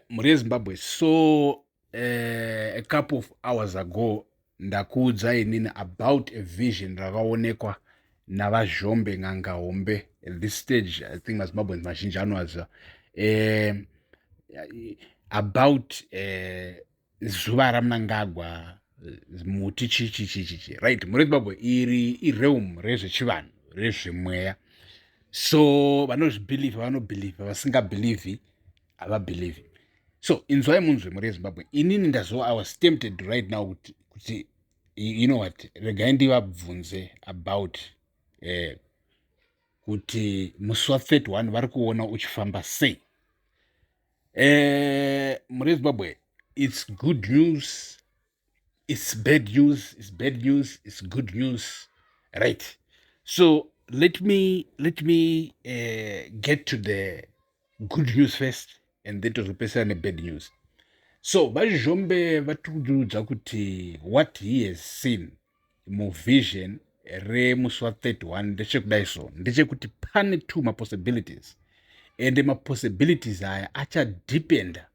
Mhuri yeZimbabwe, so a couple of hours ago ndakuudza inini about a vision rakaonekwa naVaZhombe, n'anga hombe. At this stage I think maZimbabweans mazhinji anoaziva about zuva raMnangagwa, muti, chii chii chii chichi, right? Mhuri yeZimbabwe, iri irealm rezvechivanhu, rezvemweya, so vanozvibhilivha vanobhilivha, vasingabhilivhi havabhilivhi. So inzwai munzwe, mhuri yeZimbabwe. Inini ndazo I was tempted right now kuti you know what, regai ndivabvunze about kuti musi wa31 vari kuona uchifamba sei. Mhuri yeZimbabwe, it's good news, it's bad news, it's bad news, it's good news, right? So let me get to the good news first and then tozopesera nebad news. So VaZhombe vatiudza kuti what he has seen muvision remusi wa31 ndechekudai, so ndechekuti pane two mapossibilities, and mapossibilities aya achadependa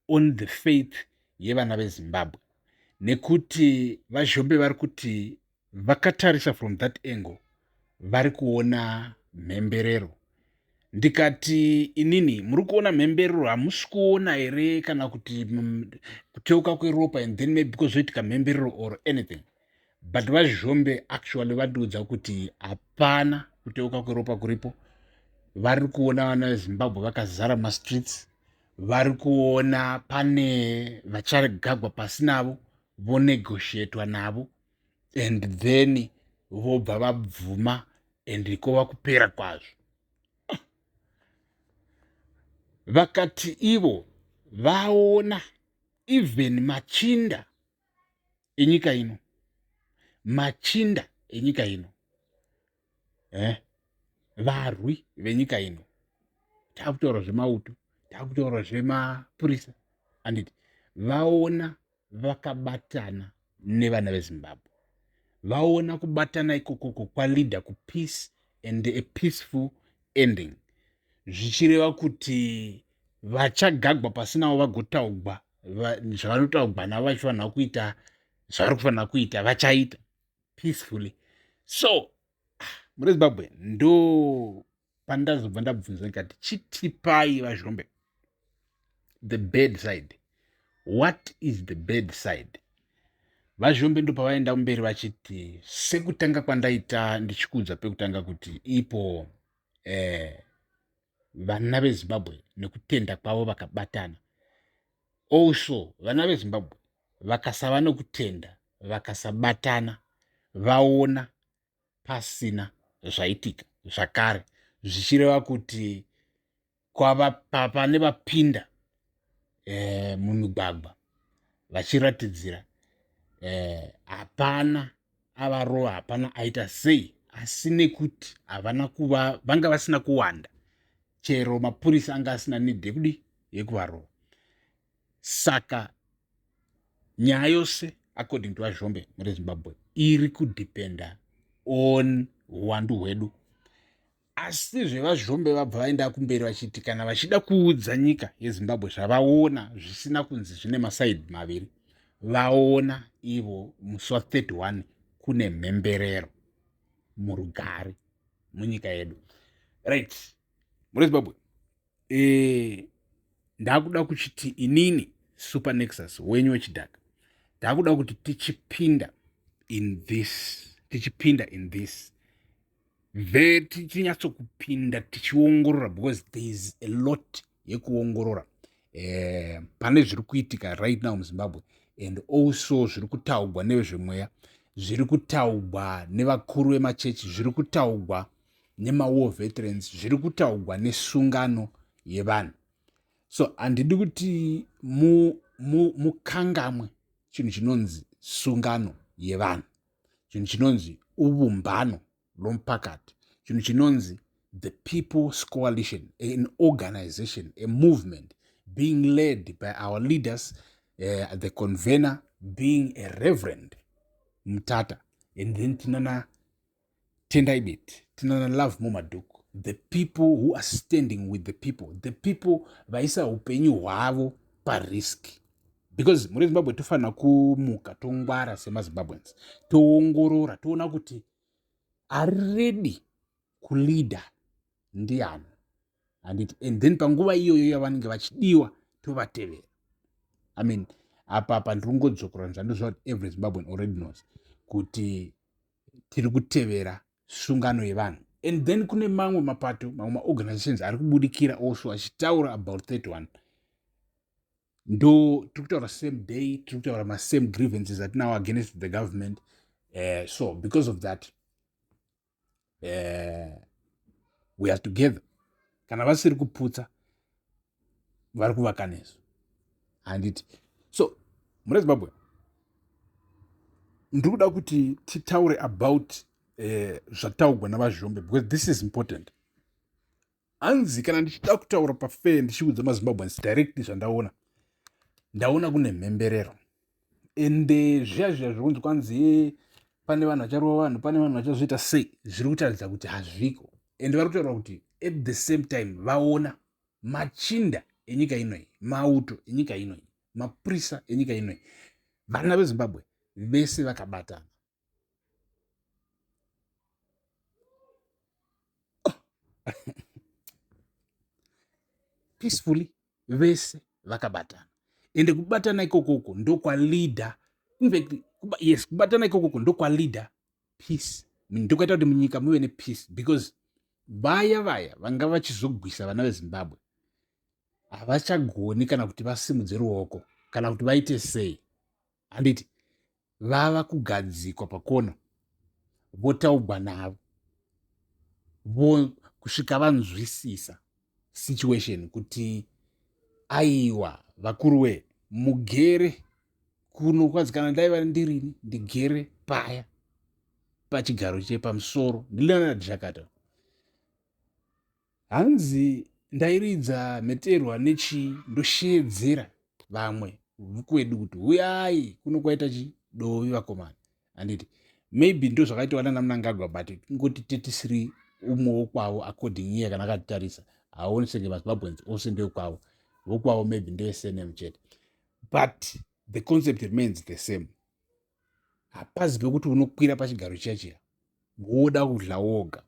on the faith yevana veZimbabwe, nekuti VaZhombe vari kuti vakatarisa from that angle vari kuona mhemberero. Ndikati inini, muri kuona mhemberero, hamusi kuona here kana kuti kuteuka kweropa and then maybe kwozoitika mhemberero or anything? But VaZhombe actually vandiudza kuti hapana kuteuka kweropa kuripo. Vari kuona vana veZimbabwe vakazara mumastreets, vari kuona pane vachagagwa pasi navo, vonegotiatwa navo and then vobva vabvuma and kova kupera kwazvo. Vakati ivo vaona even machinda enyika ino, machinda enyika ino, varwi venyika ino, taakutaura zvemauto, taakutaura zvemapurisa, anditi vaona vakabatana nevana veZimbabwe? Vaona kubatana ikokoko kwaleada kupeace and a peaceful ending, zvichireva kuti vachagagwa pasinawo vagotaugwa zvavanotaugwa navo, vachifanira kuita zvavari kufanira kuita, vachaita peacefully. So muri Zimbabwe, ndo pandazobva ndabvunza ndikati, chitipai VaZhombe the bad side. What is the bad side? VaZhombe ndo pavaenda mberi vachiti, sekutanga kwandaita ndichikuudza pekutanga kuti ipo vana veZimbabwe nekutenda kwavo vakabatana, also vana veZimbabwe vakasava nokutenda, vakasabatana, vaona pasina zvaitika zvakare, zvichireva kuti kwava pane vapinda mumigwagwa vachiratidzira, hapana avarova, hapana aita sei, asi nekuti havana kuva, vanga vasina kuwanda, chero mapurisa anga asina need yekudi yekuvarova. Saka nyaya yose, according to VaZhombe, muri Zimbabwe, iri kudependa on uwandu hwedu. Asi zvevaZhombe vabva vaenda kumberi vachiti kana vachida kuudza nyika yeZimbabwe zvavaona, zvisina kunzi zvine masides maviri, vaona ivo musi wa31 kune mhemberero murugare munyika yedu, right? Muri Zimbabwe, ndakuda kuchiti inini Super Nexus wenyu wechidhaka, ndakuda kuti tichipinda in this, tichipinda in this tichinyatsokupinda tichiongorora, because there is a lot yekuongorora pane zviri kuitika right now muZimbabwe and also zviri kutaugwa nevezvemweya, zviri kutaugwa nevakuru vemachechi, zviri kutaugwa nemawar veterans, zviri kutaugwa nesungano yevanhu. So handidi kuti mukangamwe chinhu chinonzi sungano yevanhu, chinhu chinonzi ubumbano lomphakathi, chinhu chinonzi the People's Coalition, an organization, a movement being led by our leaders, the convener being a Reverend Mutata, and then tinana Tendai Biti, tinana Lovemore Madhuku. The people who are standing with the people, the people vaisa upenyu hwavo parisk, because muri Zimbabwe tofanira kumuka, tongwara semaZimbabweans, toongorora, toona kuti ari ready kuleader ndiani, handiti? And then panguva iyoyo yavanenge vachidiwa, tovatevera. I mean, apa ndiri kungodzokora zvandoziva kuti every Zimbabwean already knows kuti tiri kutevera sungano yevanhu. And then kune mamwe mapato, mamwe maorganizations ari kubudikira also achitaura about 31. Ndo tiri kutaura same day, tiri kutaura masame grievances atinawo against the government. So because of that, we are together. Kana vasiri kuputsa, vari kuvaka nesu, handiti? So mune Zimbabwe, ndiri kuda kuti titaure about zvataugwa navaZhombe, because this is important. Hanzi kana ndichida kutaura pafair, ndichiudza maZimbabweans directly zvandaona, ndaona kune mhemberero. Ende zviya zviya zvokunzi kwanzi pane vanhu vacharova vanhu, pane vanhu vachazoita sei, zviri kutaridza kuti hazviko. Ende vari kutaura kuti at the same time vaona machinda enyika inoi, mauto enyika inoi, mapurisa enyika inoi, vana veZimbabwe vese vakabatana peacefully, vese vakabatana. Ende kubatana ikokoko ndokwaleader, infact yes, kubatana ikokoko ndokwaleader peace, ndokwaita kuti munyika muve nepeace, because vaya vaya vanga vachizogwisa vana veZimbabwe havachagoni kana kuti vasimudze ruoko kana kuti vaite sei, handiti? Vava kugadzikwa pakona, votaugwa navo vo kusvika vanzwisisa situation kuti aiwa, vakuru we, mugere kuno. Kwanzi kana ndaiva ndirini ndigere paya pachigaro chepamusoro, ndiLeonard Zhakata, hanzi ndairidza mheterwa nechii, ndosheedzera vamwe kwedu kuti uyai kuno, kwaita chi dovi vakomana, handiti? Maybe ndo zvakaitwa nana Mnangagwa, but kungoti tetisiri umwe wokwavo. According iye, kana akatitarisa, haaoni senge maZimbabweans ose ndekwavo. Vokwavo maybe ndeveSNM chete, but the concept remains the same. Hapazi pekuti unokwira pachigaro chiya chiya woda kudla woga,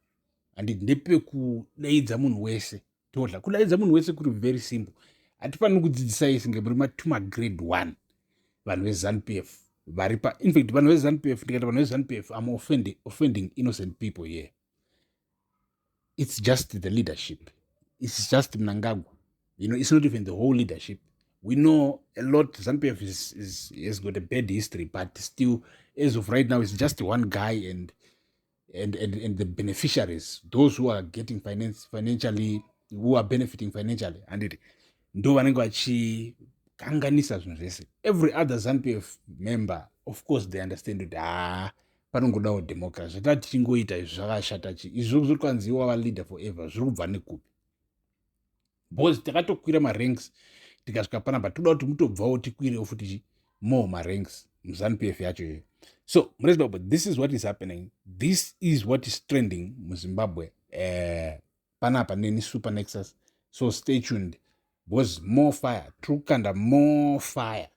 handiti? Ndepekudaidza munhu wese, todla. Kudaidza munhu wese kuri very simple. Hatifaniri kudzidzisai senge muri matuma grade one. Vanhu veZANU PF vari pa, infact vanhu veZANU PF, ndikati vanhu veZANU PF, am offending innocent people here. It's just the leadership, it's just Mnangagwa. It's not even the whole leadership. We know a lot. ZANU PF has got a bad history, but still, as of right now, it's just one guy and the beneficiaries, those who are getting finance financially, who are benefiting financially, anditi? Ndo vanenge vachikanganisa zvinhu zvese. Every other ZANU PF member, of course, they understand kuti haa, panongodawo democracy. Zvatati tichingoita izvi zvakashata chi izvi zviri kwanzi wava leader forever, zviri kubva nekupi? Because takatokwira maranks tikasvika panapa, toda kuti mutobvawo tikwirewo futi more maranks muZANU PF yacho iyoyo. So mune Zimbabwe, this is what is happening, this is what is trending muZimbabwe. Panapa neni Super Nexus, so stay tuned because more fire, tiri kukanda more fire.